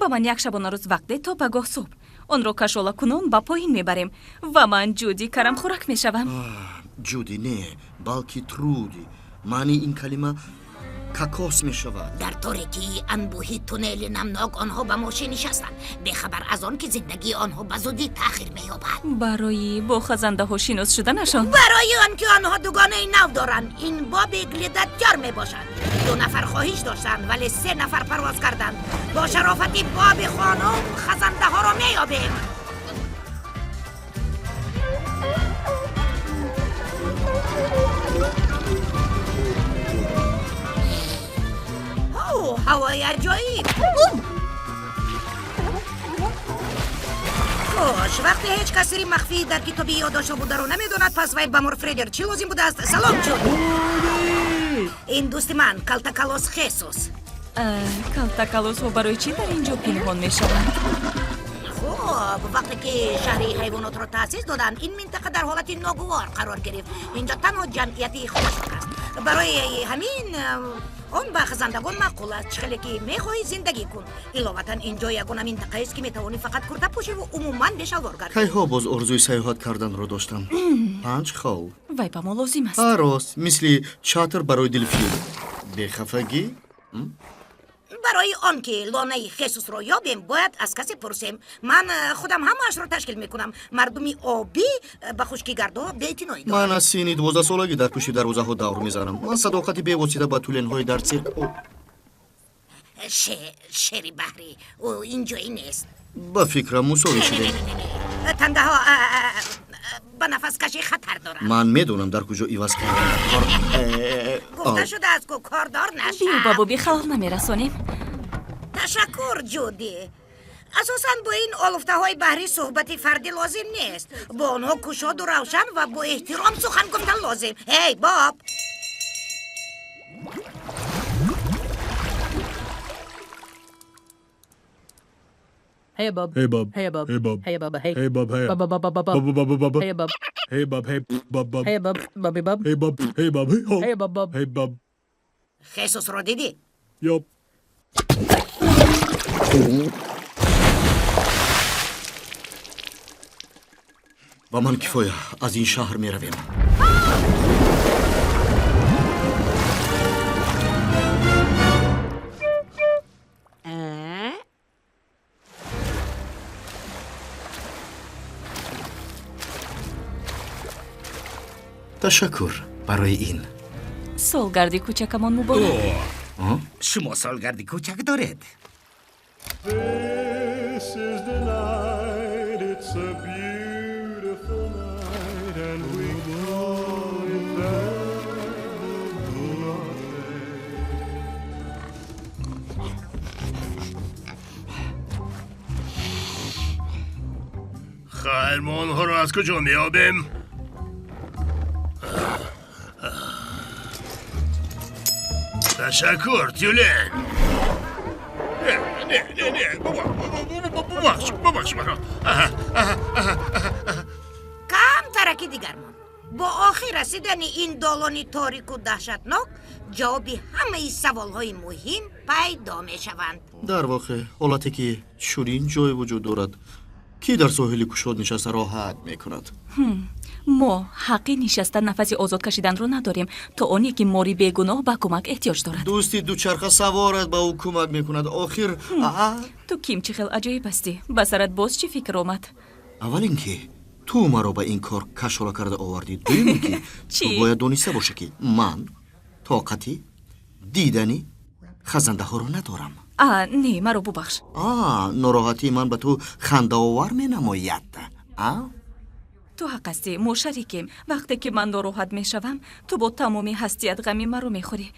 Ба ман як шабонарӯз вақт де, то пагоҳ субҳ онро кашолакунон ба поин мебарем ва ман Ҷуди Карамхӯрак мешавам. Ҷуди не, балки Труди. Маънии ин калима кокос мешавад. Дар торикии анбӯҳи туннели намнок онҳо ба мошин нишастанд, бехабар аз он ки зиндагии онҳо ба зудӣ таъхир меёбад. Барои бо хазандаҳо шинос шуданашон. Барои он ки онҳо дугонаи нав доранд. Ин Боби Глидатёр мебошад. Ду нафар хоҳиш доштанд, вале се нафар парвоз карданд. Бо шарофати Боби хонум хазандаҳоро меёбем. Ҳавои аҷоиб! Хуш, вақте ҳеҷ кас сирри махфии дар китоби ёддоштҳо бударо намедонад, пас вай ба Морфредер чӣ лозим будааст? Салом, Ҷуди! Ин дӯсти ман, Калтакалос Хесус. Калтакалосҳо барои чӣ дар ин ҷо пинҳон мешаванд? Хуб, вақте ки шаҳри ҳайвонотро таъсис доданд, ин минтақа дар ҳолати ногувор қарор гирифт. Инҷо танҳо ҷамъияти хушк аст. Барои ҳамин он ба хазандагон маъқул аст: чӣ хеле ки мехоҳӣ зиндагӣ кун. Иловатан, ин ҷо ягона минтақаест, ки метавонӣ фақат курта пӯшиву умуман бешалвор гардӣ. Кайҳо боз орзуи сайёҳат карданро доштам. Панҷ хол. Вай ба мо лозим аст. Ҳа, рост, мисли чатр барои делфин. Бехафагӣ. Барои он ки лонаи Хесусро ёбем, бояд аз касе пурсем. Ман худам ҳамаашро ташкил мекунам. Мардуми обӣ ба хушкигардҳо беэътиноӣ Ман доранд. аз синни 12-солагӣ дар пушти дарвозаҳо давр мезанам. Ман садоқати бевосита ба тюленҳои дар цирк Шери баҳрӣ, ӯ инҷоӣ нест. Ба фикрам, мусовӣ Не, не, шудем. не, не, не. Тандаҳо ба нафаскашӣ хатар доранд. Ман медонам, дар куҷо иваз кардан дар кор. Гуфта шудааст, ку кордор Биё, ба нашав. Боби халал намерасонем. Ташаккур, Ҷуди. Асосан бо ин олуфтаҳои баҳрӣ суҳбати фардӣ лозим нест. Бо онҳо кушоду равшан ва бо эҳтиром сухан гуфтан лозим. Эй, Боб! Hey, Bob. Hey, Bob. Hey, Bob. Hey, Bob. Hey, Bob. Hey. Hey, Bob. Hey. Bob, Bob, Bob, Bob, Bob, Bob. Bob, Bob, Bob. Hey, Bob. Hey, Bob. Hey, Bob, Bob. Hey, Bob. Bobby Bob. Hey, Bob. Hey, Bob. Hey, ho. Hey, Bob, Bob. Hey, Bob. Хесусро дидӣ? Yup. Ба ман кифоя, аз ин шаҳр меравем. Ташаккур барои ин. Солгарди кӯчакамон муборак! Шумо солгарди кӯчак доред? This is the night, it's a beautiful night, and we call it the day. Хайр, мо онҳоро аз куҷо меёбем? Ташаккур, тюлен. Не, не, не, не, бубахш, бубахш маро. Кам тараки дигар монд. Бо охир расидани ин долони торику даҳшатнок ҷавоби ҳамаи саволҳои муҳим пайдо мешаванд. Дар воқеъ, ҳолате ки чунин ҷое вуҷуд дорад, кӣ дар соҳили кушод нишаста роҳат мекунад? Мо ҳаққи нишаста нафаси озод кашиданро надорем, то оне ки мори бегуноҳ ба кӯмак эҳтиёҷ дорад. Дӯсти дучарха саворат ба ӯ кӯмак мекунад охир. Ту ким, чӣ хел аҷоиб ҳастӣ! Ба сарат боз чӣ фикр омад? Аввал ин ки ту маро ба ин кор кашола карда овардӣ, дуюм ин ки Чӣ? ту бояд дониста бошӣ, ки ман тоқати дидани хазандаҳоро надорам. А, не, маро бубахш. А, нороҳатии ман ба ту хандаовар менамояд, а? Ту ҳақ ҳастӣ, мо шарикем. Вақте ки ман нороҳат мешавам, ту бо тамоми ҳастият ғами маро мехӯрӣ.